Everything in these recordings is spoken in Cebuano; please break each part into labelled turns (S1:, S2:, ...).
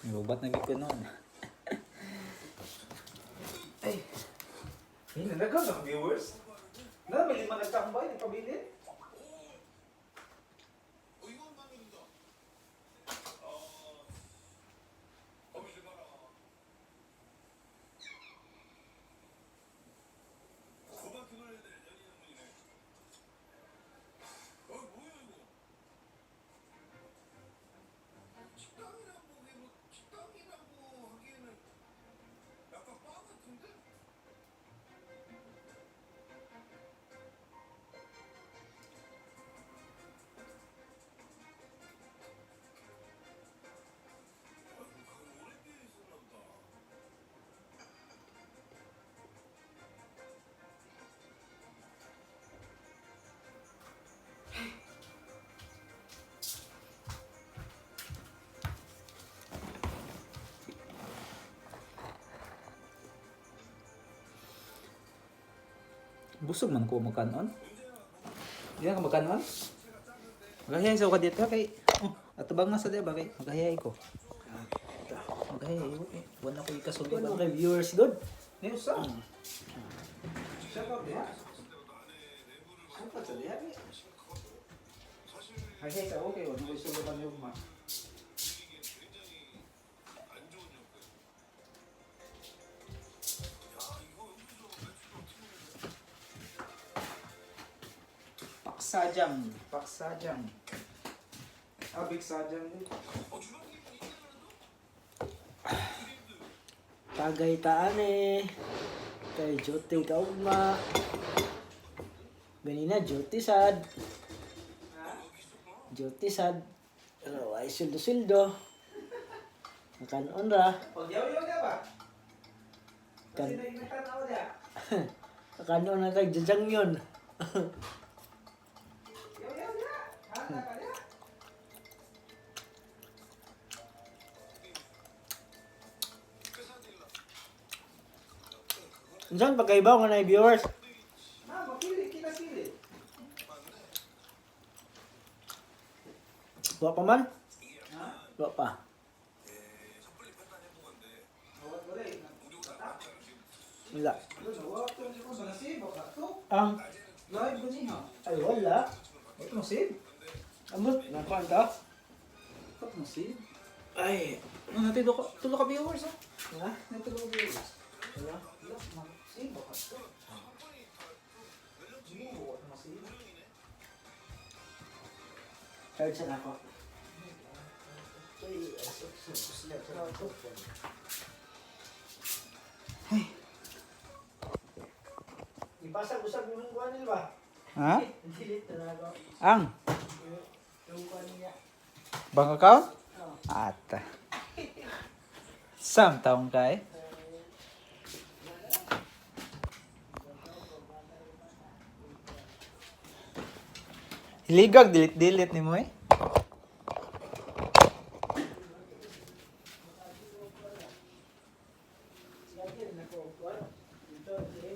S1: Lubat na gid ko noon. Ay. Ay, nalagaw na viewers. Na, may lima nagtambay, nagpabilin. Busog man ko magkanon. Di na ka magkanon? Magahiyay sa ka dito kay oh, atubang nga sa diya ba kay magahiyay ko. Magahiyay eh. Wala ko ikasulti
S2: Ano
S1: ba.
S2: kay viewers good?
S1: Ni usa. Shout out diha. Shout out sa diha. Eh. Hay sa okay, wala ko isulti yung ma. Paksajang, paksajang. Ah, big sajang din.
S2: Tagay taan eh. Kay Jote kaugma. Ganina Jote sad. Jote sad. Pero ay sildo-sildo. Nakanon ra.
S1: Pag yaw-yaw na ba?
S2: Kan
S1: Kasi nagtanaw niya.
S2: Nakanon na tag jajang yun.
S1: Yaw-yaw niya. Handa ka niya.
S2: Unsan pagkaibaw nga na viewers?
S1: Na, mapili, kinasili.
S2: Wa pa man?
S1: Ha?
S2: Wa pa.
S1: Awat wala eh.
S2: Wala.
S1: Wala to ko sa nasib ka to.
S2: Ang
S1: Live ba niya?
S2: ay wala.
S1: Ito mo save?
S2: Amot nakuan ka?
S1: Ito mo save?
S2: Ay.
S1: Ano natin do tulo ka viewers ah.
S2: Ha?
S1: Natin tulo ka viewers.
S2: Wala.
S1: Wala, ma-save ba ka to? Hindi mo mo save.
S2: Charge na ako. Ipasa usab yung kuan nila ba?
S1: Ha?
S2: Delete na ako.
S1: Ang
S2: Yung kuan niya.
S1: Bank account?
S2: Oh.
S1: Ata. Sam taong kay? Ligag, delete-delete ni mo eh.
S2: Lagi rin ako kuan. Dito, sige.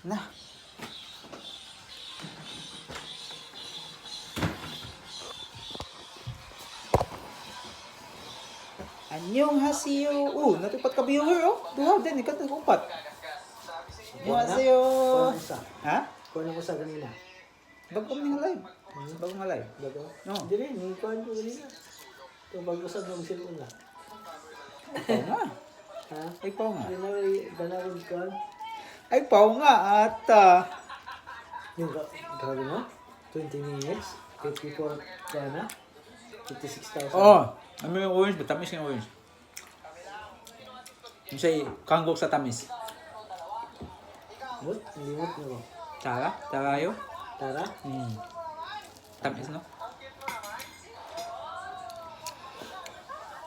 S1: Na. Annyeonghaseyo. Oh, natupat ka viewer oh. Duha din ikat upat. Annyeonghaseyo.
S2: Kuha ko sa.
S1: Ha?
S2: Kuha na ko sa kanila.
S1: Bago nga live. Bago nga live.
S2: Bago?
S1: No.
S2: Hindi rin, yung kuha ko kanina. Itong bago sa dong sila na.
S1: Ikaw nga.
S2: Ha?
S1: Ay, pao nga.
S2: Hindi na, ganarong kuha.
S1: Ay, pao nga ata.
S2: Yung grabe no? 20 minutes, 54 ka na, 56,000.
S1: Oh, ano yung orange ba? Tamis yung orange. Yung sa'yo, kanggok sa tamis.
S2: Mut, limot na ba?
S1: Tara? Tara yo?
S2: Tara?
S1: Tamis, no?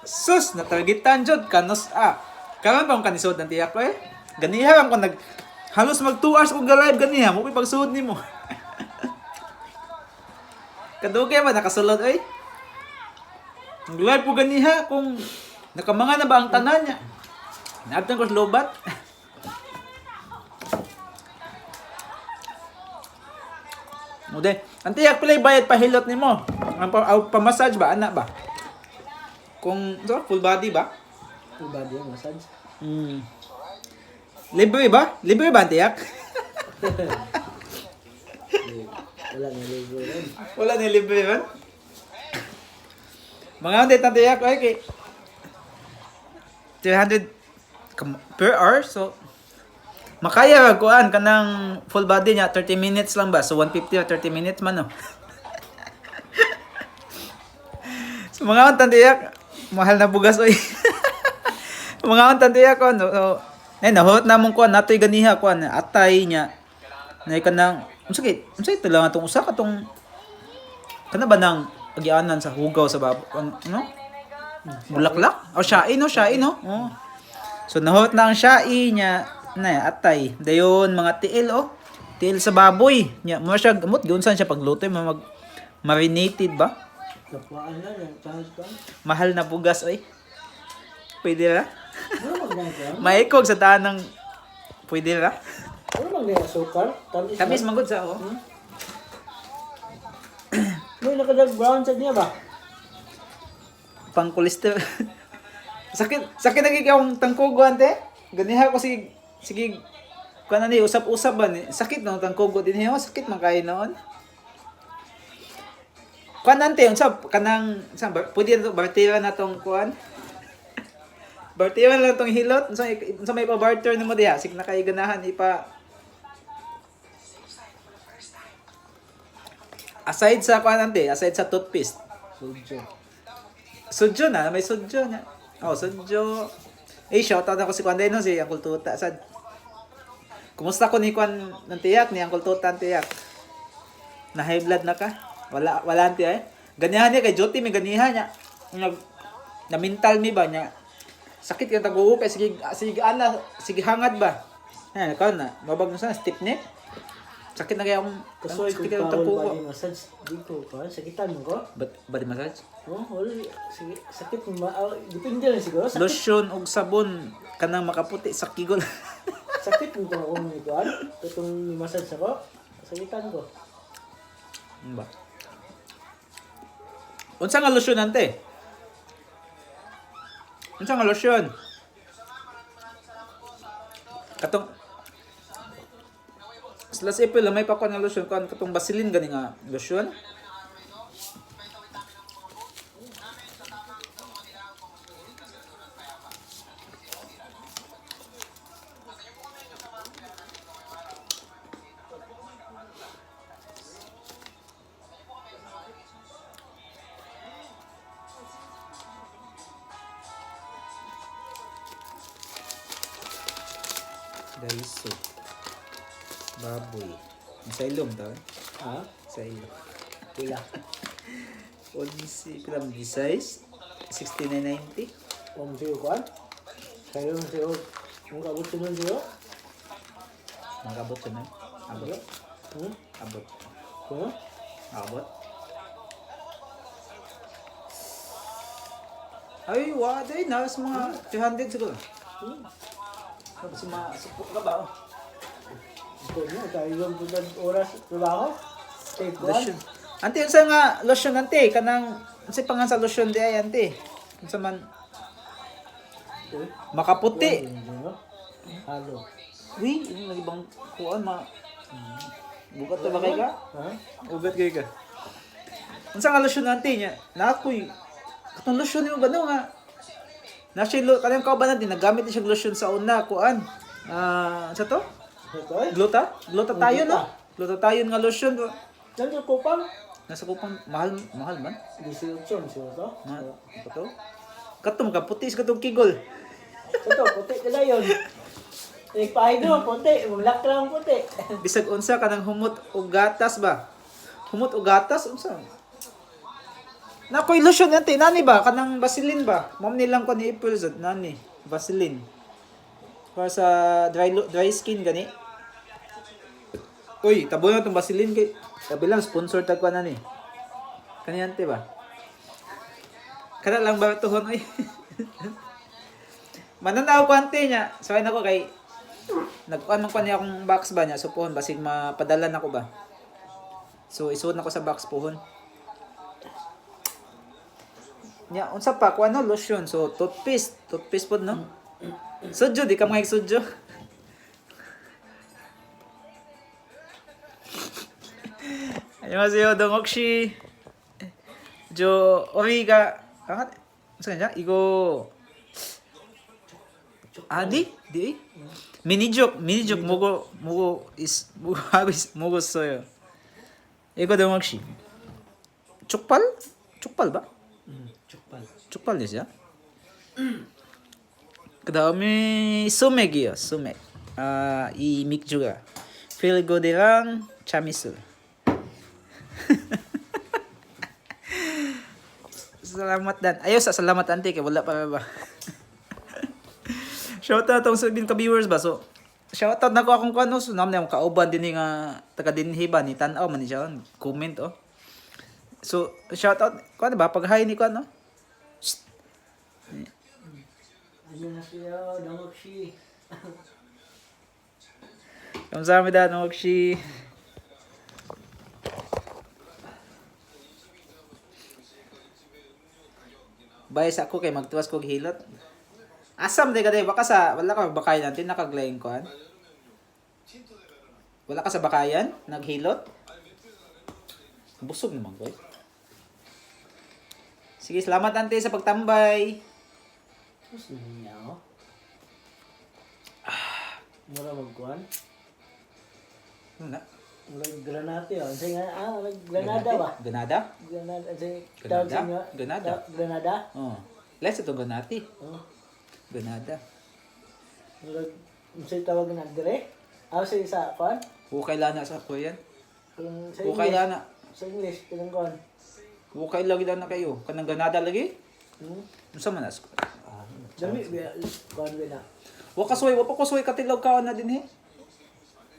S1: Sus! Natargetan jud kanos ah. Karon pa akong kanisod ng tiyak ko eh. Ganiha lang ko nag halos mag 2 hours kong live ganiha mo pagsuod nimo. Kadugay ba nakasulod oy? Nag live ko ganiha kung nakamanga na ba ang tanan niya. Naabtan ko sa lobat. Mude, ang tiyak pala bayad pahilot nimo. Ang pa, aw, pa-massage ba ana ba? Kung so, full body ba?
S2: Full body ang massage.
S1: Libre ba? Libre ba ang tiyak?
S2: Hindi, wala na libre rin.
S1: Wala na libre man. Mga hindi tan tiyak ay kay 300 per hour, so makaya ra kuan kanang full body niya 30 minutes lang ba, so 150 or 30 minutes man, no. So mga untan tiyak, mahal na bugas oy. Mga untan tiyak ko no, so, eh nahot na mong kuan natoy ganiha kuan atay niya na kanang unsa kay unsa ito lang atong usa katong kana ba nang agianan sa hugaw sa bab ang ano bulaklak o syai, no? Syai, no? Oh. So nahot na ang syai niya na atay dayon mga tiil, oh, tiil sa baboy niya mo siya gamot giunsan siya pagluto mo mag marinated ba.
S2: Kapwaan na, yung chance ka.
S1: Mahal na bugas oy, pwede ra.
S2: Ano mag ka?
S1: Maikog sa taan ng pwede ra.
S2: Ano mag na sukar? Tamis.
S1: Tamis manggod sa oh.
S2: May nakadag brown sa niya ba?
S1: Pang cholesterol. Sakit sakit lagi kay akong tangkogo ante. Ganiha ko sige sige kuan ni usap-usap ba ni. Sakit no tangkogo din hiyo, sakit man kayo noon. Kuan ante unsa kanang unsa ba, pwede na to bartera na tong kuan. Bartera lang tong hilot, unsa unsa may pa barter nimo diha, sig na kay ganahan ipa. Aside sa kuan ante, aside sa toothpaste.
S2: Sudyo.
S1: Sudyo na, may sudyo na. Oh, sudyo. Eh, shoutout ako si Kwan din, no, si Uncle Tuta. Sad. Kumusta ko ni Kwan ng tiyak, ni Uncle Tuta ng tiyak? Na high blood na ka? Wala, wala ang tiyak eh. Ganihan niya kay Joti, may ganihan niya. Nag, na mental mi ba niya? Sakit yung taguo kay sige, sige ana, sige hangad ba? Ayan, ikaw na. Mabag mo sana, stiff neck. Sakit na kaya akong
S2: Kasoy
S1: sakit
S2: kung
S1: kaya akong
S2: kaol
S1: tagkuko.
S2: body massage, di ko kuan, sakitan mo ko.
S1: Body massage?
S2: Oh, wala sige, sakit ma ah, depende lang siguro sakit.
S1: Lotion og sabon kanang makaputi sa kigol.
S2: Sakit mo ko akong kuan, katong ni massage ako. Sakitan ko.
S1: Ano ba? Unsa nga lotion ante? Unsa nga lotion? Katong Last April may pa ko nga lotion kon katong Vaseline gani nga lotion. Daiso. Baboy. Sa ilong ta?
S2: Ha?
S1: Sa ilong.
S2: Pila.
S1: Onsi, pila mo size? 69.90.
S2: Om siyo kuan. Sayo siyo. Mung kabot sunod siyo.
S1: Magabot siya na. Abot. Abot.
S2: Kuno?
S1: Abot. Ay, wa day na sa mga 300 siguro. Tapos mga supo ka ba? Oh?
S2: Kuno tayo yung putag oras trabaho. Take kuan.
S1: Lotion. Ante, unsa nga lotion ante kanang unsa pangan sa lotion di ay ante? Unsa man
S2: Uy,
S1: makaputi.
S2: Halo.
S1: Uy, ini lagi bang kuan ma. Bugat to ba kay ka?
S2: Ha?
S1: Ugat kay ka. Unsa nga lotion ante niya? Nakoy. Katong lotion nimo ba no nga? Na siya lo kanang kauban natin naggamit ni siya lotion sa una kuan. Ah, unsa to?
S2: Ito eh.
S1: Gluta? Gluta tayo no? Gluta tayo nga lotion.
S2: Nandiyo ko pang.
S1: Nasa kupang mahal mahal man.
S2: 18 siyo to.
S1: Mahal ba to? Katong kaputi sa katong kigol.
S2: Ito, puti ka na yun. Nagpahid mo, puti. Mulak lang puti.
S1: Bisag unsa kanang humot og gatas ba? Humot og gatas unsa? Nakoy lotion ante nani ba kanang Vaseline ba? Mom nilang ko ni April zud nani Vaseline. Para sa dry dry skin gani. Uy, tabo na tong Vaseline kay sabi lang sponsor tag ko nani. Kani ante ba? Kana lang ba tuhon oy. Mananaw ko ante niya. So ay nako kay nagkuan man ko niya akong box ba niya so pohon basig mapadala na ko ba. So isuod na ko sa box pohon. Nya unsa pa kuan no lotion so toothpaste, toothpaste pod no. Sudyo di ka mga sudyo. 안녕하세요, 동옥씨. 저 어미가 아, 무슨 이거 아니? 네? 미니족 미니족 먹어 먹어 있 먹어 하고 있, 먹었어요. 이거 동옥씨. 족발? 족발 봐?
S2: Tsukpal.
S1: 족발 내자. 그 다음에 소맥이요. 소맥. 아, 이 맥주가 필고디랑 참이슬. Salamat dan. Ayaw sa salamat ante kay wala pa ba. Shout out tong sa bin ka viewers ba. So shout out nako akong kuno so namni akong kauban dinhi nga taga dinhi ba ni tan-aw man ni siya comment oh. So shout out kuno ba pag hi ni kuno.
S2: Ano na siya, dangok si.
S1: 감사합니다, 농옥 씨. Bay sa ako kay magtuwas kog hilot. Asam de ka de baka sa wala ka bakayan natin nakaglaing kuan. Wala ka sa bakayan naghilot. Busog naman ko. Sige, salamat ante sa pagtambay.
S2: Tapos niya ako. Mura magkuhan.
S1: Ano na?
S2: Mura granate oh. Sige nga, ah, mura granada ba?
S1: Granada?
S2: Granada, sige, tawag sa
S1: Granada?
S2: inyo.
S1: Granada?
S2: Granada?
S1: Oh. Let's ito ganati.
S2: Oh.
S1: Granada.
S2: Mura, unsay tawag na dire? Ah, sa isa kuan?
S1: Hukay lana sa ko yan.
S2: Kung sa
S1: Hukay
S2: English,
S1: lana.
S2: sa English, kanang kuan.
S1: Hukay lagi lana kayo. Kanang ganada lagi.
S2: Hmm?
S1: Unsa man as?
S2: Dami, kuan ba na?
S1: Wa ka suway, wa pa ko suway katilog kaon na din he.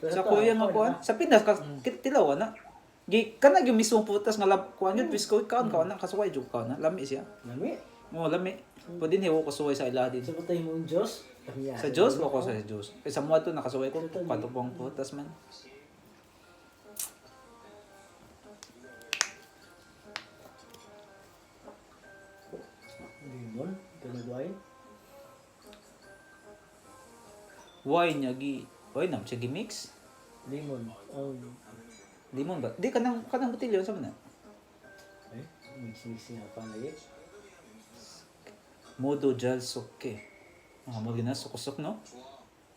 S2: Pero
S1: Sa
S2: ito,
S1: kuya nga
S2: kuan,
S1: kuan.
S2: ah.
S1: Sa Pinas ka tilaw na. Gi kana gyud mismo putas nga lab kuan yun pisko kaon kaon na kasuway jud kaon na lami siya.
S2: Lami.
S1: Oh, lami. Pwede hiwo kasuway sa ila din.
S2: Sa patay mo ang Diyos. Lami
S1: Sa Diyos ko sa Diyos. Kay sa mga to nakasuway ko katupong putas man.
S2: Limon, ganagway.
S1: Why niya gi why nam siya gi mix?
S2: Limon. Oh.
S1: Limon ba? Di kanang kanang botelyo sa man na.
S2: Eh, mix-mix nga pa lagi.
S1: Modo jal soke. Mga mo gina sukusok no?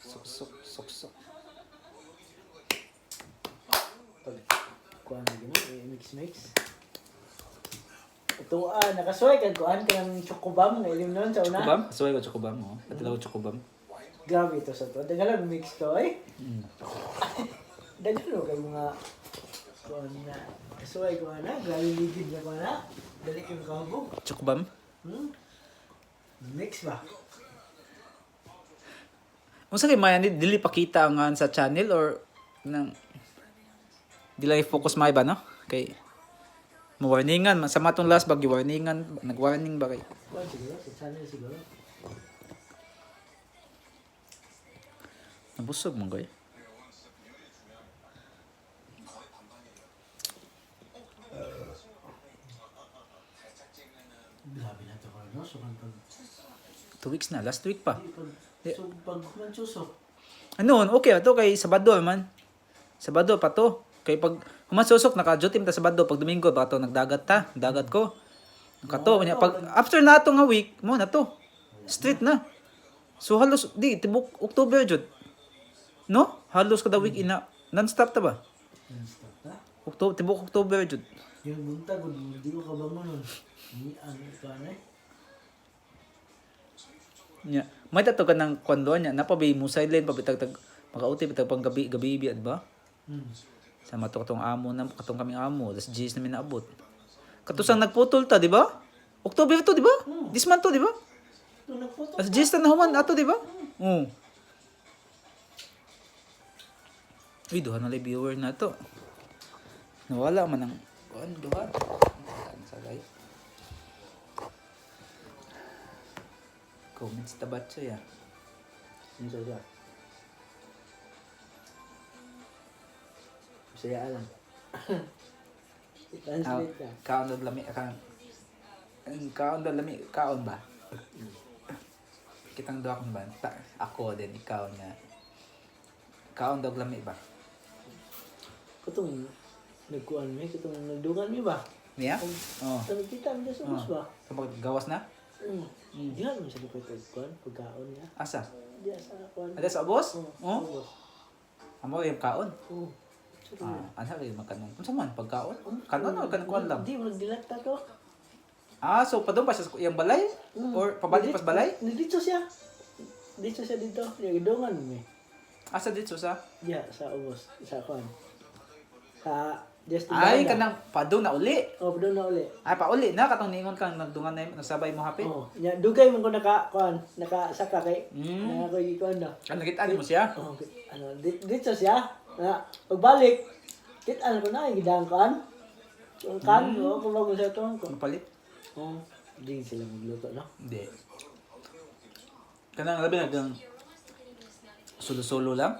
S1: Sukusok, sukusok.
S2: Pag kuan lagi mo, eh, mix-mix. Ito ah, nakasuway kag kuan ka ng chocobam nga ilim nun sa una.
S1: Chocobam? Suway ko chocobam mo. At ko chocobam.
S2: Grabe ito sa to. Daghan lang mix to eh. Daghan kay mga kuan na. Kasuway ko ana, grabe ligid na ko ana. Dali kang kahubog.
S1: Chocobam?
S2: Hmm? Mix ba?
S1: Unsa kay maya ni dili pakita ang sa channel or nang dili focus may ba no? Kay mo warningan man sa matong last bag warningan nagwarning ba kay
S2: Kuan siguro, sa channel siguro.
S1: Nabusog man kay.
S2: Grabe na to no? So, pag
S1: 2 weeks na last week pa.
S2: Pag, so, pag mansusok,
S1: Ano, okay ato kay Sabado man. Sabado pa to. Kay pag humasusok naka-duty ta Sabado pag Domingo ba to nagdagat ta, dagat ko. Kato nya pag after na ato nga week mo na to. Street na. So halos di tibok October jud. No? Halos kada week ina non-stop ta ba?
S2: non-stop na.
S1: October tibok October jud.
S2: Yung buntag, hindi ko kabangon nun. Ni ano ka na eh.
S1: Nya may tato ka ng kwando nya napabay mo sideline pa bitag tag makauti bitag pang gabi gabi bi ba? Sa mato katong amo na katong kaming amo, das G's na minaabot. Katusang nagputol ta, di ba? October to, di ba? This month to, di ba?
S2: Nung nagphoto,
S1: As G's ta nahuman ato, di ba? Oo. Uy, duha na lang viewer na to. Nawala man ang kuan duha. Ano sa gay? Comments tabatso ya.
S2: Ano sa siya? Masaya lang. I-translate ka.
S1: Kaon daw lami kaon. Ang kaon daw lami kaon ba? Kitang duha kong ba? Ta, ako din ikaw niya. Kaon daw lami ba?
S2: Katong nagkuan mi, katong nagdugan mi ba?
S1: Niya? Oh.
S2: Katong kita mi sa ubos ba?
S1: Kapag gawas na?
S2: Mm. Di na sa likod kuan, pagkaon niya.
S1: Asa?
S2: Di sa kuan.
S1: Ada sa ubos?
S2: Oh.
S1: Oh.
S2: Ubos.
S1: Amo yung kaon.
S2: Oh.
S1: Ah, ano kayo magkanon? Unsa man pagkaon? Kanon o kanon kuan lang?
S2: Di mo nagdilata to.
S1: Ah, so padung pa siya sa iyang balay? Or pabalik pas balay?
S2: Dito siya. Dito siya dito. Nagdungan mi.
S1: Asa dito sa?
S2: Diya sa ubos, sa kuan. Sa just
S1: Ay, kanang padung na uli.
S2: Oh, doon na uli.
S1: Ay, pauli na katong ningon kang nagdungan na nagsabay mo hapit.
S2: Oh, nya dugay man ko naka kuan, nakasaka kay na ako gikuan na.
S1: Ano nakitaan mo siya?
S2: Oh, ano dito siya. Na pagbalik, kit-an ko na gidang kuan. Ang kan ko kumbaga sa to ko.
S1: Mapalit?
S2: Oh, di sila magluto no.
S1: Hindi. Kanang labi na solo-solo lang.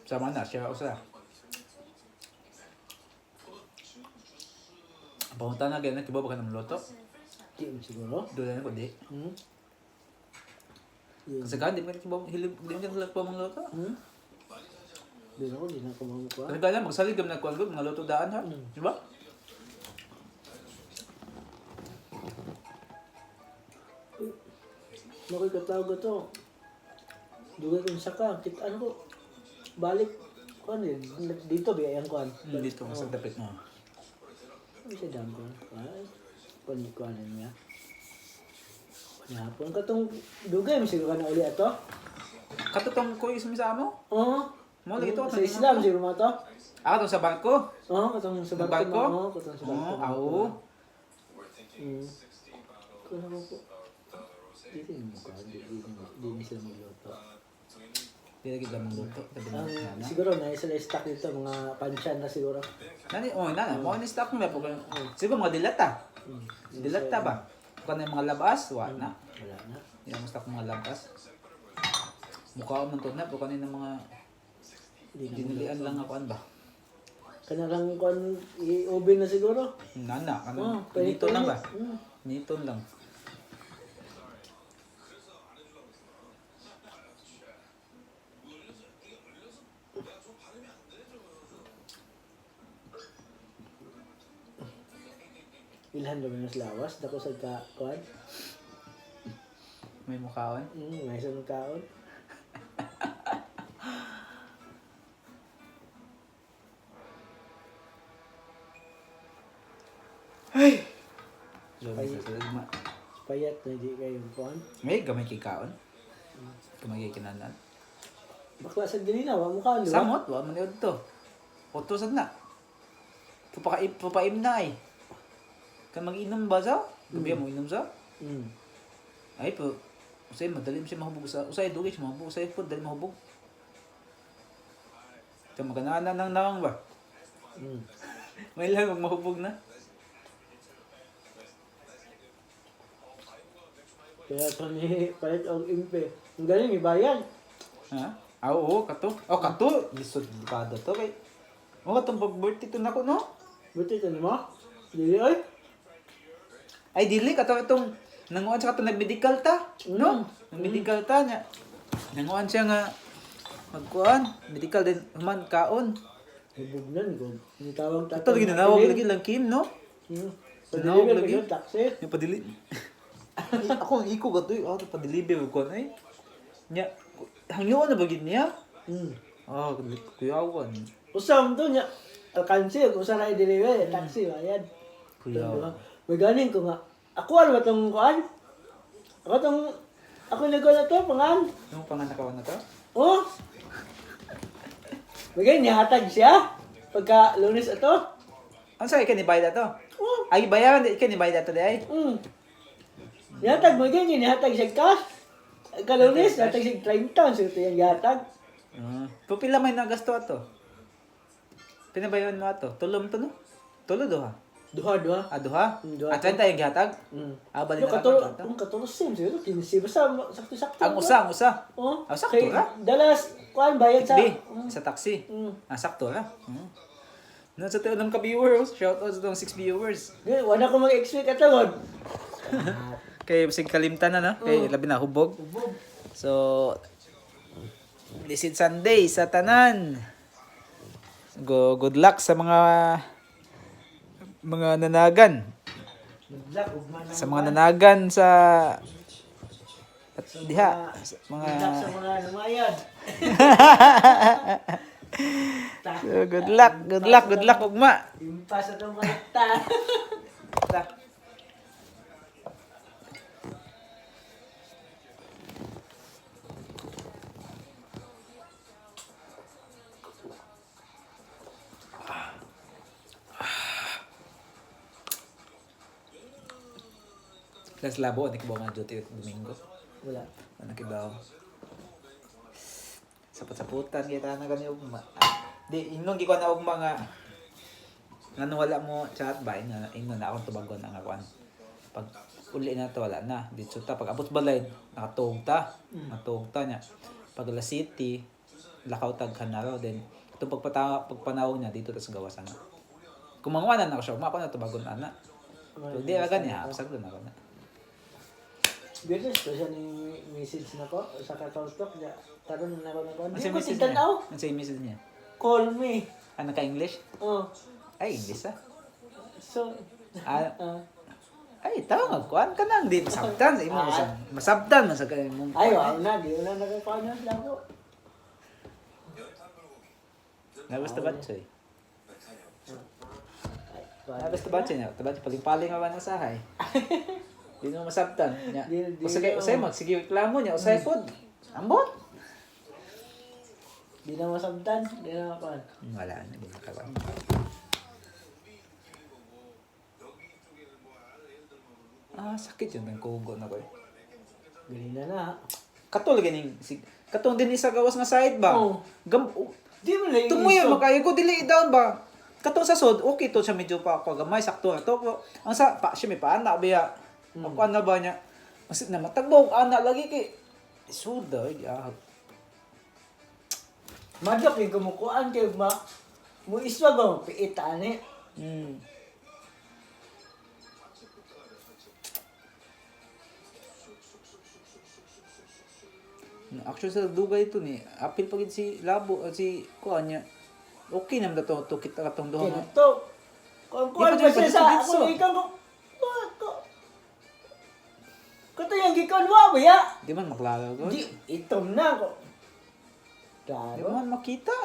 S1: Sama na siya usa. Pamunta na ganyan, kibaw ba ka ng luto?
S2: Di mo siguro.
S1: Doon na ko, di.
S2: Yun.
S1: Kasi ka, di mo kibaw, hilig, di mo kibaw mong luto.
S2: Doon ako, di na ako mamukuha.
S1: Kasi kaya magsalig kami nagkuhan ko, mga luto daan ha. Di ba?
S2: Makikatawag ko to. Dugay kong saka, kit ano ko. Balik, kuan din. Dito biyayang kuan.
S1: Dito, mas dapit mo.
S2: Ano siya dam kuan? Kuan kuan niya. Hapon katong dugay mo siguro ka na uli ato.
S1: Katutong ko yung sa amo?
S2: Oo.
S1: Mo lagi to
S2: Sa Islam siguro mo ato.
S1: Ah, katong sa bangko.
S2: Oo, katong sa
S1: Sa
S2: barko.
S1: barko?
S2: Oo, katong sa barko.
S1: Oo, aw.
S2: Kuan ako po. Dito yung mukha, di, di, di, di sila magluto.
S1: Di lagi lang luto. Tabi na
S2: Ang,
S1: na.
S2: siguro na sila stock dito, mga pansyan na siguro.
S1: Nani, oh, nana, mo ni stock mo po. Siguro mga dilata. Dilata ba? Kung ano yung mga labas, wa na.
S2: Wala na.
S1: Hindi mo stock mga labas. Mukha man to na, po kanina mga
S2: Hindi na.
S1: dinilian lang ako an ba.
S2: Kanarang kon i-oven na siguro.
S1: Nana,
S2: Oh,
S1: ano? Nito lang ba?
S2: Mm.
S1: Nito lang.
S2: Ilhan ba mas lawas? Dako sa ka kuan.
S1: May mukhaon.
S2: May sa kaon.
S1: Lumi sa sulod ma.
S2: Payat na di kayo kuan.
S1: May gamay kay kaon. Gamay kay kinanan.
S2: Bakla sa ganina, wa mo kaon, di ba?
S1: Samot, wa man yun to. Utosan na. Pupaim na ay. Kan mag-inom ba sa? Gabi mo inom sa? Ay po. Usay madali mo siya mahubog sa. Usay dugay siya mahubog. Usay po dali mahubog. Ito maganana nang nawang ba? May lang mag mahubog na.
S2: Kaya to ni palit og impe. Ang galing ibayan.
S1: Ha? Ah, oo, kato. Oh, kato. Lisod kada to kay. Oh, katong pag-birthday to nako no?
S2: Buti ito mo? Dili oy.
S1: Ay dili kato itong nanguan siya kato nagmedical ta. No? Nagmedical ta niya. Nanguan siya nga magkuan, medical din human kaon.
S2: Hubog nan ko. Ni tawag
S1: Kato lagi nanawag lagi lang Kim no?
S2: Nanawag
S1: Nanawag
S2: lagi.
S1: lagi.
S2: Taxi.
S1: Yung padili. Ako ang iko gato eh. Ako padeliver ko ay. Nya hangyoon na ba gid niya? Ah, kuyawan.
S2: Usa man to niya. Alkansi, usa na i-deliver, taxi bayad.
S1: Kuyawan.
S2: May ganing ko nga. Ako ano ba tong kuan? Ako tong ako nagawa na to, pangan.
S1: Yung panganakawan na to?
S2: Oh. May ganing nihatag siya. Pagka Lunes ato.
S1: Ano sa ikan ni bayad ato?
S2: Oh.
S1: Ay bayaran di ikan ni bayad ato di ay.
S2: Nihatag mo ganyan, nihatag siya cash. Pagka Lunes, nihatag siya 30, so ito yung gihatag.
S1: Ah. Pupila may nagasto ato. Pinabayan mo ato. Tulom to no? Tulo duha.
S2: Duha, duha.
S1: Ah, duha?
S2: Duha.
S1: Ah, 30 yung gihatag? Ah, bali
S2: Yung
S1: na
S2: katuro,
S1: lang
S2: yung katuro same, siguro, 15, basta sakto-sakto.
S1: Ang usa, ang usa.
S2: Oh,
S1: Ah, sakto
S2: kay
S1: ra.
S2: Dalas, kuan bayad sa...
S1: B, sa taxi. Ah, sakto ra. Nasa tayo ng ka-viewers. Shout out sa itong 6 viewers.
S2: Di, wala ko mag-expect at all.
S1: Kay sig kalimtan na no? Kay labi na hubog.
S2: Hubog.
S1: So Blessed Sunday sa tanan. Go good luck sa mga nanagan.
S2: Good luck, ugma na.
S1: Sa mga nanagan sa at diha sa mga
S2: Good luck sa mga lumayad.
S1: So, good luck, good luck, good luck ugma.
S2: Impas atong mata.
S1: Ta. Las labo, ano kibaw nga duty Domingo?
S2: Wala.
S1: Ano kibaw? Sapot-saputan kita na gani ugma. Di ingon gi ko na ugma nga ngano wala mo chat ba ino ino na akong tubagon ang akuan. Pag uli na to wala na. Dito ta pag abot balay nakatuog ta. Natuog ta niya. Pag la city lakaw tag kanaro then itong pagpanawag niya dito ta sa gawas ana. Kung manguanan ako siya, ugma ako na tubagon ana. So, di ra gani ha, pasagdo na ako na.
S2: Biyernes to siya ni message na ko sa Kakao-Talk. Ya, karon na ako na ko.
S1: Ano
S2: Di
S1: sa
S2: ko
S1: message niya?
S2: titanaw.
S1: Ano sa message niya?
S2: Call me.
S1: Ano ka English?
S2: Oh.
S1: Ay, English ah.
S2: So,
S1: Ah,
S2: ah.
S1: ay, tawag nga, kuan ka nang, di masabtan sa imo, masabtan man sa imong.
S2: Ay, wow na. Di na nakakuha na sila ko.
S1: Nabas tabatsoy.
S2: Ay, kuwan.
S1: Nabas tabatsoy na, tabatsoy paling-paling nga ba na sahay. Di mo masabtan nya.
S2: Di- di
S1: Usay
S2: na.
S1: usay magsige reklamo niya, usay pod. Ambot.
S2: Di na masabtan. Di na makuha.
S1: Wala na di makakuan. Ah, sakit yun ng kugo na ko. Eh.
S2: Galing na na.
S1: Kato lagi ning sig Katong din isa gawas nga side ba?
S2: Oo.
S1: Gam
S2: Di mo na
S1: Tumuyo makayo ko dili down ba. Katong sa sod, okay to siya medyo pa ako gamay sakto na to. Pero ang sa pa siya may paana biya. Pagkuan na ba niya? Mas na matagbaw ana lagi kay suda ay ah.
S2: Madlok yung kumukuan kay ma mo iswa ba mo piit ani.
S1: Actually sa dugay ito ni apil pagid si Labo si kuan niya. Okay naman to to kita katong duha.
S2: Kaya
S1: nga.
S2: to. Kung kuan
S1: Di
S2: pa
S1: pa
S2: siya sa
S1: dito,
S2: ako
S1: dito.
S2: ikaw ko. Ko. Kato yung gikan wa ba ya?
S1: Di man maklaro ko.
S2: Di itom na ko.
S1: Di
S2: Klaro.
S1: man makita.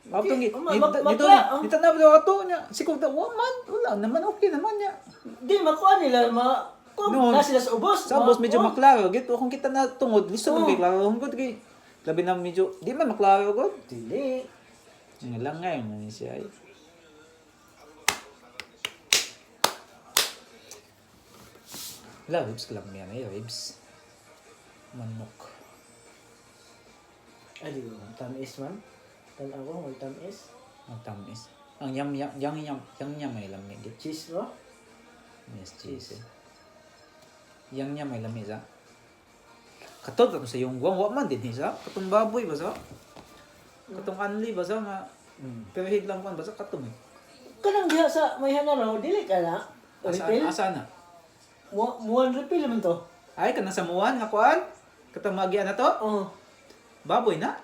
S1: Atong
S2: Di,
S1: dito dito
S2: oh.
S1: dito na ba ato niya. Si kung wa man wala naman okay naman niya.
S2: Di makuan nila ma kung
S1: No.
S2: na sila sa ubos.
S1: Sa boss medyo
S2: oh.
S1: maklaro gito kung kita na tungod listo man
S2: Oo.
S1: kay klaro gud kay labi na medyo di man maklaro gud.
S2: Dili.
S1: Nga lang ngayon man siya ay. Wala, ribs lang yan ay ribs. Manok.
S2: Ay, di ko. Tamis man. Tan ako, may tamis.
S1: Ang tamis. Ang yam yam yang yam yang yam may lamig.
S2: Cheese ba?
S1: Yes, cheese. Eh. Yang yam may lamig ah. Katod ako sa yung guwang, wa man din sa. Katong baboy ba sa? Katong anli ba sa nga pero hid lang kuan ba sa katong eh.
S2: Kanang diha sa may hanaro, dili ka na.
S1: Asa,
S2: Refill?
S1: asa na?
S2: Muan refill man to.
S1: Ay kanang sa muwan nga kuan. Katong magian na to.
S2: Oh.
S1: Baboy na.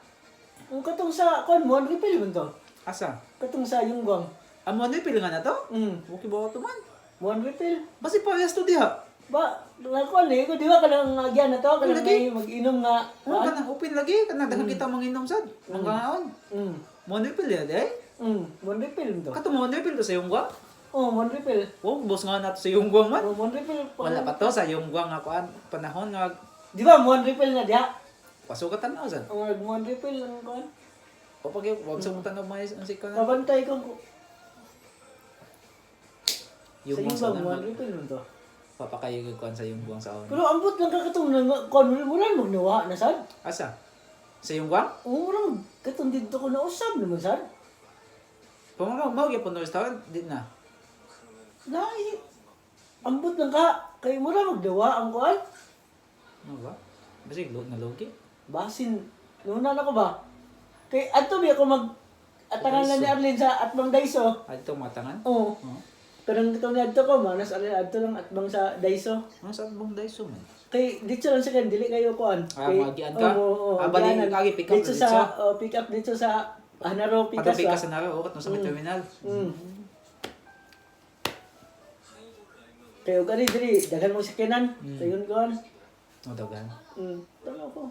S2: Ang katong sa kuan muan refill man to.
S1: Asa?
S2: Katong sa Yungguang.
S1: Amo na pili nga na to? Okay ba to man?
S2: Muan refill.
S1: Basi parehas to diha.
S2: Ba, kuan eh, ko di ba kanang agyan na to, kanang
S1: Lagi.
S2: may mag-inom nga.
S1: Oh, kanang open lagi kanang daghan kita manginom sad. Manggaon. Mo na pili day.
S2: Muan refill man to.
S1: Katong mo na pili to sa Yungguang.
S2: Oh, muan refill.
S1: Oh, boss nga nato sa Yungguang man.
S2: Oh, muan refill.
S1: Wala pa to sa Yungguang nga kuan panahon nga
S2: Di ba muan refill na diha?
S1: pasok ka tanaw sad.
S2: Ang muan refill ang kuan.
S1: Papag wag sa tanaw may ang sika na.
S2: Kabantay ko sa
S1: Yungguang sa
S2: Yungguang muan
S1: naman.
S2: refill man to.
S1: Papakayo kuan sa Yungguang sa on.
S2: Pero ambot lang ka katong nang kuan mura mo nawa na sad.
S1: Asa? Sa Yungguang?
S2: Oo, mura mo katong didto ko nausab naman sad.
S1: Pamamaw mao gyapon no restaurant di na.
S2: Lahi. Ambot lang ka kay mura magdawa ang kuan.
S1: Ano ba? Basi lo na logi.
S2: Basin nuna na ko ba? Kay adto bi ako mag atangan lang ni Arlene sa Atbang Daiso.
S1: Adto matangan.
S2: Oo.
S1: Oh.
S2: Pero itong niadto ko, manas Arlene adto lang atbang sa Daiso.
S1: Ano sa bong daiso man?
S2: Kay dito lang sa kan dili kayo kuan.
S1: Ah,
S2: Kay-
S1: magian ka?
S2: Oo, oo,
S1: Ah, bali,
S2: agianan.
S1: agi, pick up
S2: dito
S1: na
S2: sa
S1: dito?
S2: oh, pick up dito sa Hanaro Pikas.
S1: Patapi ka
S2: ba?
S1: sa naro, oh, katong sa may terminal.
S2: Kay og ani diri daghan mo sakyanan. Sayon kuan.
S1: No daghan.
S2: Tama ko.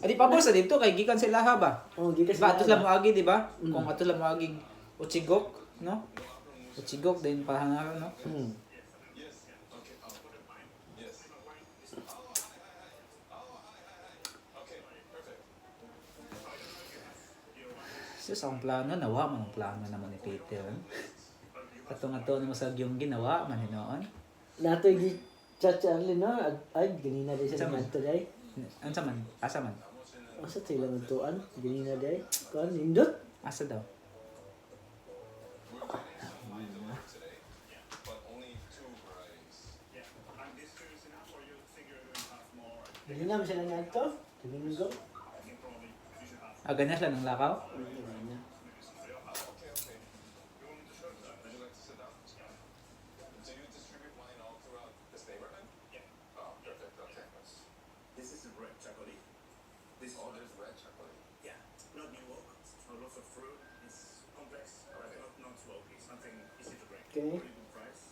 S1: Adi pa sa dito kay gikan sa ilaha ba?
S2: Oh, gikan
S1: Diba
S2: sa
S1: ato lang moagi, di ba? Kung ato lang moagi Uchigok, no? Uchigok din pahangaron, no? Sus, ang plano, nawa man ang plano naman ni Peter. Atong ato na sa yung ginawa man hinoon.
S2: Natoy gi chat si Arlene no. Ay ganina di
S1: Sa
S2: sa
S1: man?
S2: ngadto day.
S1: Unsa man? Asa man?
S2: Asa sila ngadtuan? Ganina day. Kuan nindot.
S1: Asa daw?
S2: Ganina man sila ngadto. Domingo.
S1: Ah, ganyan sila ng lakaw?
S2: Ganina.
S3: This is red chocolate. This oh, there's red chocolate. Yeah, not new oak. A lot of fruit. It's complex, but not too oaky. Something easy to drink.
S2: Okay.
S3: Really good price.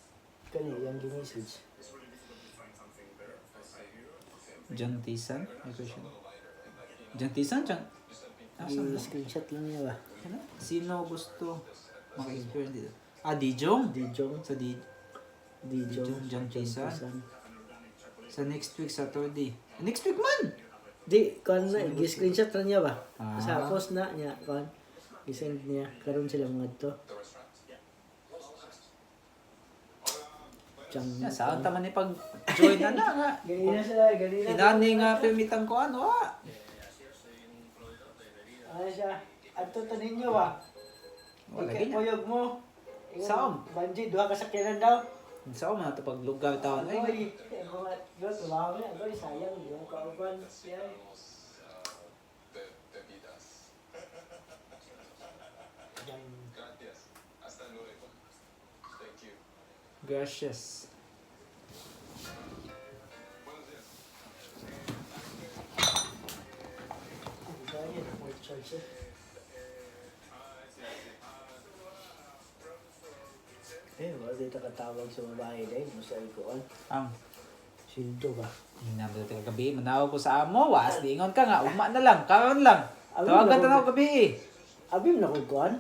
S2: Kani yang gi-message.
S3: It's really difficult to find something better for €5.
S1: Jantisan? May question. Jantisan? Jan... Asa ba?
S2: Screenshot lang niya ba?
S1: Ano? Sino gusto maka-experience dito? Ah, Dijong?
S2: Dijong.
S1: Sa Di...
S2: Dijong.
S1: Dijong Jantisan. Sa next week, Saturday. Next week man!
S2: Di, kuan na, gi-screenshot lang niya ba?
S1: Ah.
S2: Sa post na niya, kuan. Gi-send niya, karon sila mga to. Chang.
S1: Ya, saan ta man ni pag join na na nga.
S2: Ganina sila, ganina.
S1: Inani nga permitang ko ano ah.
S2: Ano siya? Ato ta ninyo ba?
S1: Wala
S2: Ikay
S1: gina.
S2: kuyog mo. Ingon,
S1: Saom?
S2: Banji, duha ka sakyanan daw.
S1: Sa man to paglugaw taon ay.
S2: Agoy, ako nga, doon, tumawa niya. Agoy, sayang, di mo kauban. Yan. Yan.
S1: Gracias.
S2: Ang gaya, full charge eh. Eh, wala dito katawag sa babae dahil. Masay ko an.
S1: Ang
S2: Sildo ba?
S1: Hinabot ka gabi, manawag ko sa amo, was diingon ka nga, ugma na lang, karon lang.
S2: Abi,
S1: Tawagan
S2: naku-
S1: tanaw gabi eh.
S2: Abi na ko kuan.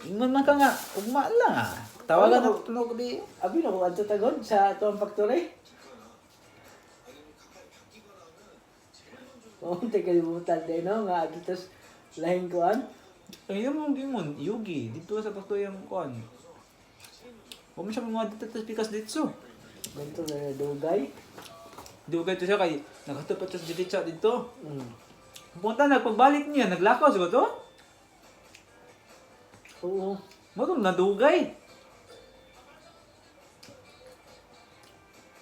S1: Ingon man ka nga, ugma lang ah. Tawagan
S2: Ano?
S1: na tanaw gabi.
S2: Abi na ko adto tagod sa atuang factory. Oo, kalimutan din no nga adto tas lahing kuan.
S1: Ay, yung mong ingon, yugi, dito sa paktoyang kuan. Huwag mo siya mga dito tas pikas dito.
S2: Ganito na dugay.
S1: Dugay to siya kay naghatod pa siya sa diretsa dito. Punta na pagbalik niya, naglakaw siguro to.
S2: Oo.
S1: Mo tong nadugay.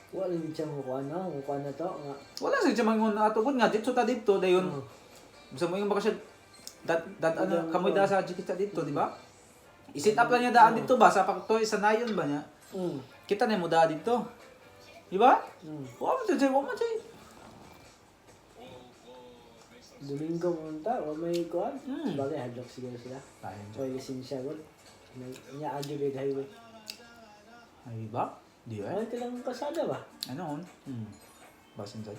S2: Wala din siya mo kuan no, mo kuan na to nga.
S1: Wala sa siya mangon na atugod nga dito ta dito dayon.
S2: Oo.
S1: Bisa mo yung baka siya dat dat ano kamoy da sa diretsa dito, di ba? I-set up lang niya daan dito ba sa paktoy sa nayon ba niya? Kita na mo daan dito. Di ba? Wa mo siya, wa mo siya.
S2: Domingo munta, wa may kuan. Bagay hadlok siguro sila.
S1: Tayo.
S2: Oy, lisensya gud. Nya adyo kay highway.
S1: Ay ba? Di ay.
S2: Ay, kailangan kasada ba?
S1: Ano on? Basin sa.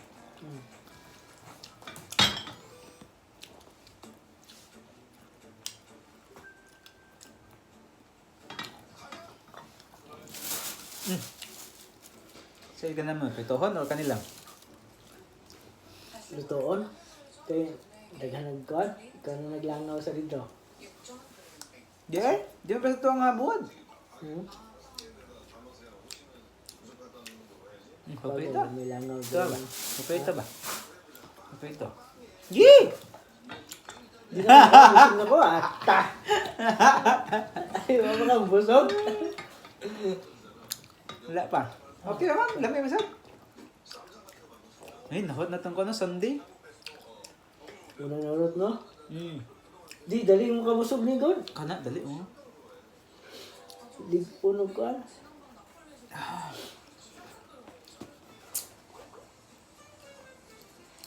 S1: Sa ka naman, pitohon or kanilang?
S2: Lutoon. Kay daghan nag kuan, ikaw na naglangaw sa dito.
S1: Di ay? Di ba sa ito ang buwad? Paprito.
S2: Bago may langaw
S1: Ito ba?
S2: doon.
S1: Paprito ba? Paprito. Yee!
S2: Di na busog na ko, ata. Ay, wala kang busog.
S1: Wala pa. Okay naman, lamay masarap. Ay, nahot na itong kono, Sunday.
S2: Unang narot, no? Di, dali mo kabusog ni God.
S1: Kana, dali oh.
S2: Di punog ko, ah.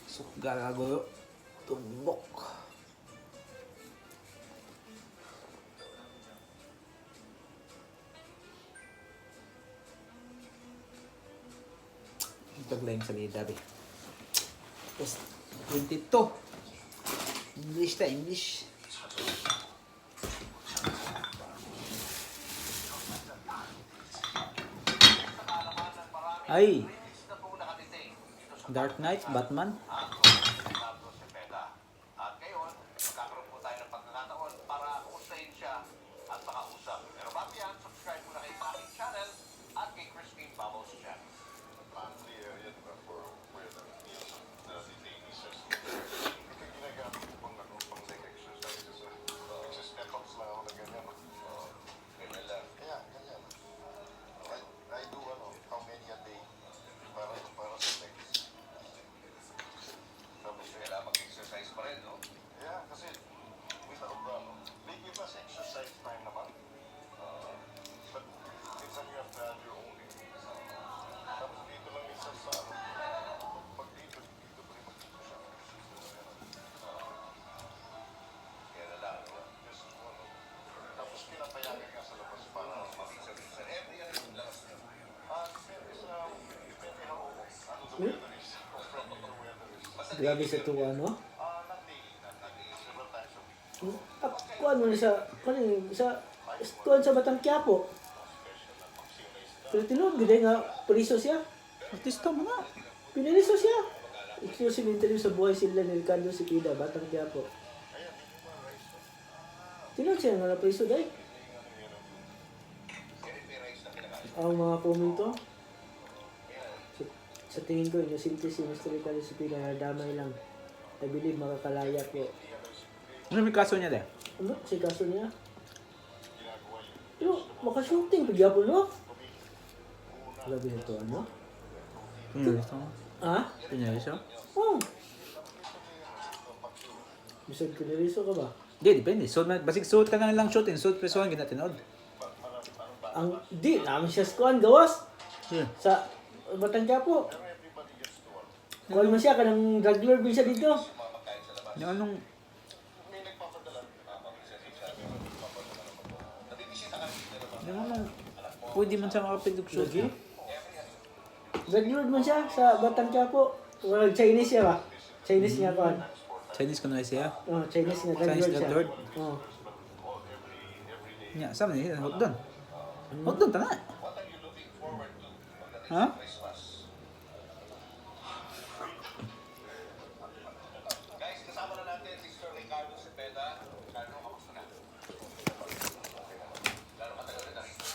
S1: Sukga gago. Tumbok. Ito lang yung salida, be. Tapos, 22. English ta, English. Ay! Dark Knight, Batman.
S2: Grabe sa tuwa, no? Ah, kuan mo na sa, kuan sa, kuan sa Batang Quiapo. Pero tinuod gid nga priso siya.
S1: Artista mo na.
S2: Piniriso siya. Exclusive interview sa buhay sila ni Ricardo Cepeda, Batang Quiapo. Tinuod siya nga napriso dahil. Ang mga komento. Sa tingin ko, inosente si Mr. Ricardo Cepeda, nadamay lang. I believe makakalaya po.
S1: Ano may kaso niya de?
S2: Ano? Si kaso niya? Pero, makashooting pa gyapon, no? Grabe na to, ano?
S1: Pinaliso?
S2: Ha?
S1: Pinaliso?
S2: Oh! Bisag kiniriso ka ba?
S1: Di, depende. Suit man, basig suit ka na lang shooting, suit presuhan gina tinod.
S2: Ang, di, namin siya skuan, gawas!
S1: Yeah.
S2: Sa Batang Quiapo. Kuwan mo siya, kanang drug lord mo siya dito.
S1: Yung anong Yung anong pwede man siya makapidog shoot.
S2: Lagi? Drug lord mo siya sa Batang Quiapo. Walang Chinese siya ba? Chinese nga kuwan.
S1: Chinese ko na siya.
S2: Oh, Chinese nga drug
S1: Chinese
S2: lord siya.
S1: drug lord?
S2: Oh.
S1: Nya, sa man ni hot doon. Hot doon tana. Ha?
S4: Guys, kasama na natin si Sir Ricardo Cepeda. Ricardo, kamusta na? Gano'n katagal ka na rito?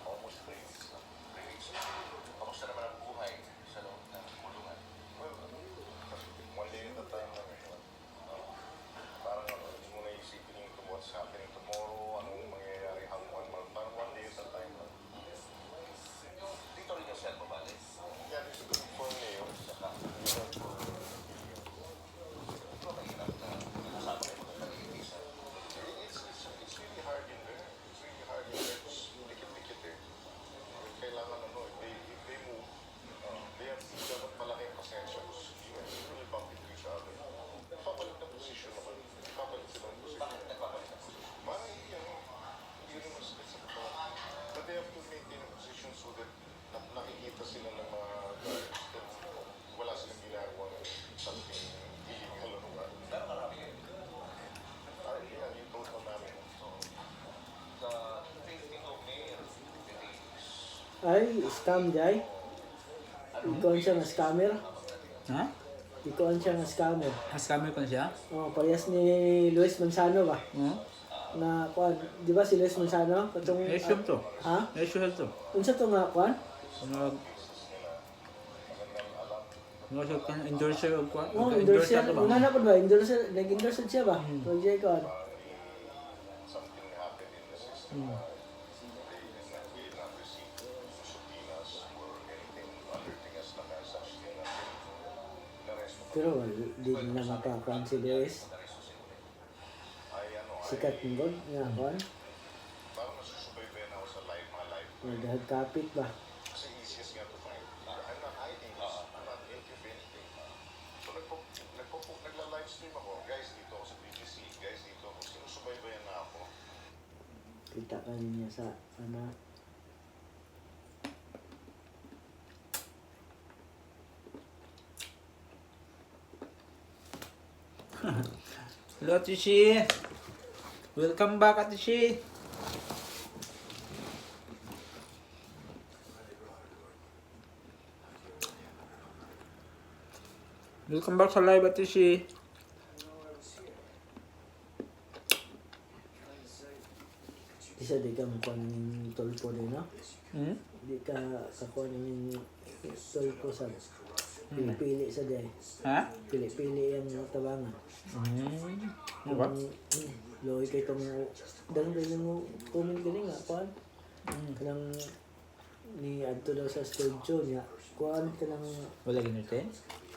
S4: Almost 3 weeks na. 3 weeks na. Kamusta naman ang buhay sa loob ng kulungan?
S5: Well, one day at a time lang eh. Parang ano, hindi mo naisipin yung what's happening tomorrow, anong mangyayari, how one month. Parang one day at a time lang.
S4: Yung dito rin yung cell mo, bale?
S5: Yeah, this is good for me.
S4: Saka, di ba mahirap na kasama kayo mga nag-iisa?
S5: It's really hard in there. It's really hard in there. It's dikit-dikit eh. Kailangan ano, if they move, they have dapat malaki ang pasensya because you will bump into each other. Nagpapalit ng position naman. Nagpapalit sila ng position.
S4: Bakit nagpapalit ang posisyon?
S5: Parang ano, yun ang mas sa katawan. But they have to maintain a position so that nakikita sila ng mga guards that wala silang ginagawa ng something illegal or what.
S4: Pero marami kayo dito.
S5: Ay, yeah, yung total namin.
S4: Sa 52 male detainees.
S2: Ay, scam day. Ikaw siya nga scammer.
S1: Ha?
S2: Ikaw siya nga scammer.
S1: Has camera ko na siya?
S2: Oh, parehas ni Luis Manzano ba?
S1: Oo.
S2: Na kuan, di ba si Luis Manzano? Katong
S1: Issue to.
S2: Ha?
S1: Issue to.
S2: Unsa to nga kuan?
S1: Mga mga siya kan endorser og kwa.
S2: Oh,
S1: Endorser
S2: endorser.
S1: to ba?
S2: Una na po ba? Endorser, nag-endorser siya ba? Pag siya kuan.
S5: Something happened in the system. They did not, we did not receive subpoenas or anything alerting us na may such thing na inaresto kami.
S2: Pero well, di na makakuan si Luis.
S5: Ay, ano, ay,
S2: Sikat ng god nga kuan.
S5: parang nasusubaybayan ako sa live, mga live.
S2: Or kapit ba?
S5: Kasi easiest nga to find. I'm not hiding this. I'm not guilty of anything. So nagla-livestream ako. Guys, dito ako sa BGC. Guys, dito ako. Sinusubaybayan na ako.
S2: Kita ka niya sa ano.
S1: Hello, Ate Shi. Welcome back, Ate Shi. Welcome back sa live, Ate Shi.
S2: Di siya di ka makuha ng tolpo din, no?
S1: Hmm?
S2: Di ka kakuha ng tolpo sa pili-pili sa day.
S1: Ha?
S2: Pili-pili ang tabangan.
S1: Ano ba?
S2: Loy kay tong dang dang mo comment gani nga kuan. Kanang ni adto daw sa studio niya. Kuan kanang
S1: Wala ginute?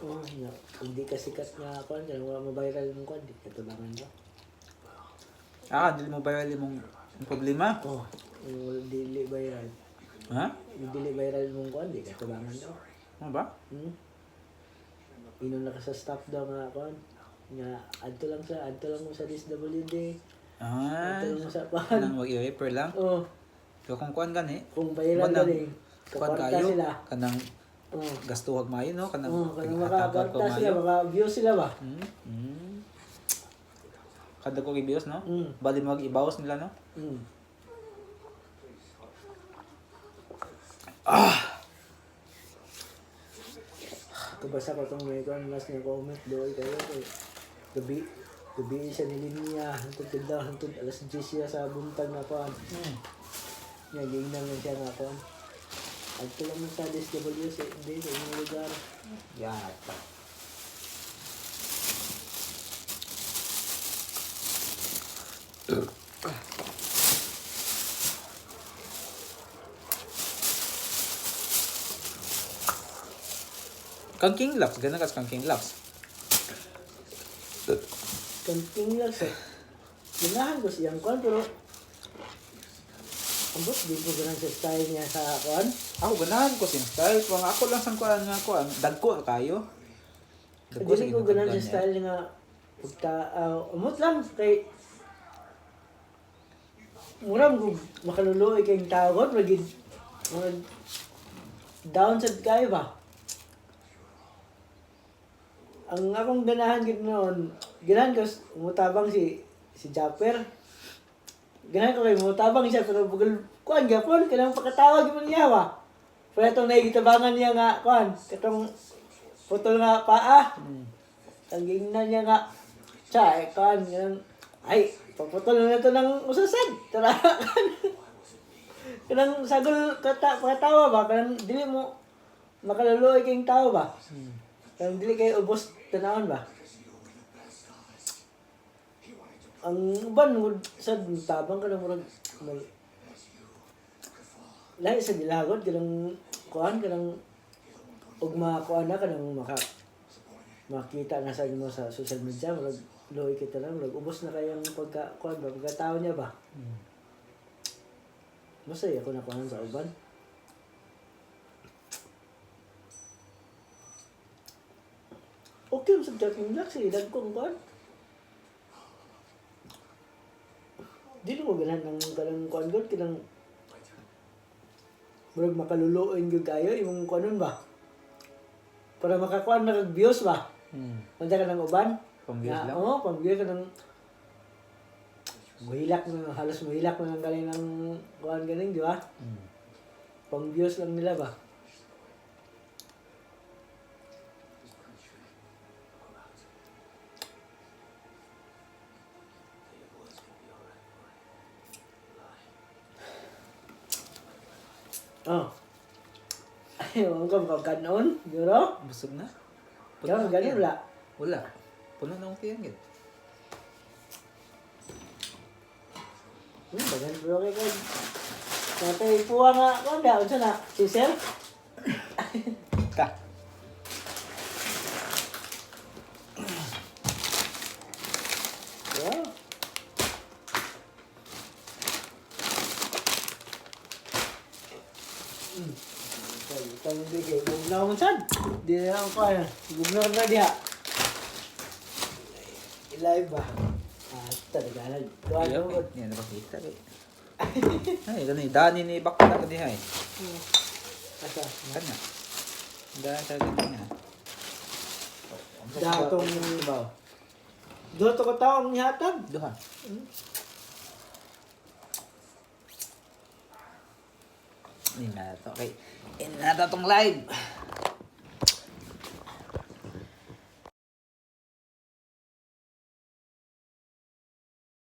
S2: oh niya kung di ka sikat nga kuan kanang wala mo viral mong kuan di ka tabangan ba.
S1: Ah, hindi mo viral yung problema?
S2: Oh, yung dili viral.
S1: Ha?
S2: Yung dili viral mong kuan di ka tabangan daw.
S1: Ano ba?
S2: Hmm? Inon na ka sa staff daw nga kuan. Nga adto lang mo sa DSWD.
S1: Ah,
S2: Adto lang mo sa kuan.
S1: kanang mag-i-refer lang.
S2: Oh,
S1: So kung kuan gani,
S2: kung viral
S1: Kuan
S2: gani,
S1: kuan
S2: kaparta
S1: kayo,
S2: sila.
S1: kanang
S2: Oh.
S1: gastuhag maayo no, kanang
S2: Oh, kanang
S1: hatagan ko
S2: makaparta sila,
S1: maayo.
S2: maka-view sila ba?
S1: Hmm? Kada ko ibios no?
S2: Mm.
S1: Bali mag-ibawas nila no?
S2: Ah! Kabasa ko itong may kuan last nga comment doy kayo kay gabi gabi siya ni linya hantod ganda hantod alas 10 siya sa buntag na kuan. Nya giingnan lang siya nga kuan. Adto lang sa DSW sa hindi sa inyong lugar.
S1: Yata. Kang King Locks, ganun kas kang King Locks.
S2: Kanting lang sa ganahan ko siyang kuan pero ambot di ko ganahan sa style niya sa kuan.
S1: Ako ganahan ko siyang style, kung ako lang sang kuan nga kuan, dagko kayo. Dagko sa
S2: Dili ko ganahan
S1: ginatagdan
S2: sa
S1: niya.
S2: style nga pagka umot lang kay mura mo makaluluoy kayong tao kon magid murag down sad kayo ba. Ang akong ganahan gid noon, ganahan ko mutabang si si Japper. Ganahan ko kay mutabang siya pero bugol kuan gyapon kanang pagkatawa gyud niya ba. Pero itong nagitabangan niya nga kuan katong putol nga paa. Ang gingnan niya nga, siya, eh, kuan, ganun, ay, paputol na ito ng usasan. Tara, kanang sagol kata, katawa ba, kanang dili mo, makaluluoy kayong tao ba? Kanang dili kayo ubos tanawon ba? Ang uban, sad, tabang ka na murag, lahi sa dilagod, kanang kuan, kanang ug makuan na kanang maka makita na sa mo sa social media, murag luoy kita lang, murag ubos na kayang pagka kuan ba, pagkatao niya ba. Masaya ako na kuan sa uban. Okay, sa Jack in Black, sa edad ko ang kuan. Di na ko ganahan ng kanang kuan god, kanang murag makaluluoy gyud kayo imong kuanon ba? Para makakuan na kag views ba? Punta ka ng uban?
S1: Pang-views
S2: Na-
S1: lang?
S2: Oo, pang-views ka ng... Muhilak na, halos muhilak na ng galing ng kuan galing, di ba? Pang-views lang nila ba? Oh. Ay, ang kam kanon, guro?
S1: Busog na.
S2: Ikaw,
S1: na
S2: ganun
S1: yan.
S2: wala.
S1: Wala. Puno na akong tiyan gid.
S2: Daghan bro kay kay. Natay puwa nga kuan da unsa na? Si sir?
S1: Ta.
S2: Wow. Tang di kay bugnaw man sad. Di na ako kuan. Bugnaw na diha. Live ba? Ah, talaga na. Kuan
S1: Iya,
S2: mo.
S1: Hindi na nakita eh. Ay, ganun. Dani ni Bakla ka diha eh.
S2: Asa?
S1: Kana. Dani sa ganyan.
S2: Datong Duha to ka taong nihatag.
S1: Duha. Hindi na to. Okay. Hindi na to tong live.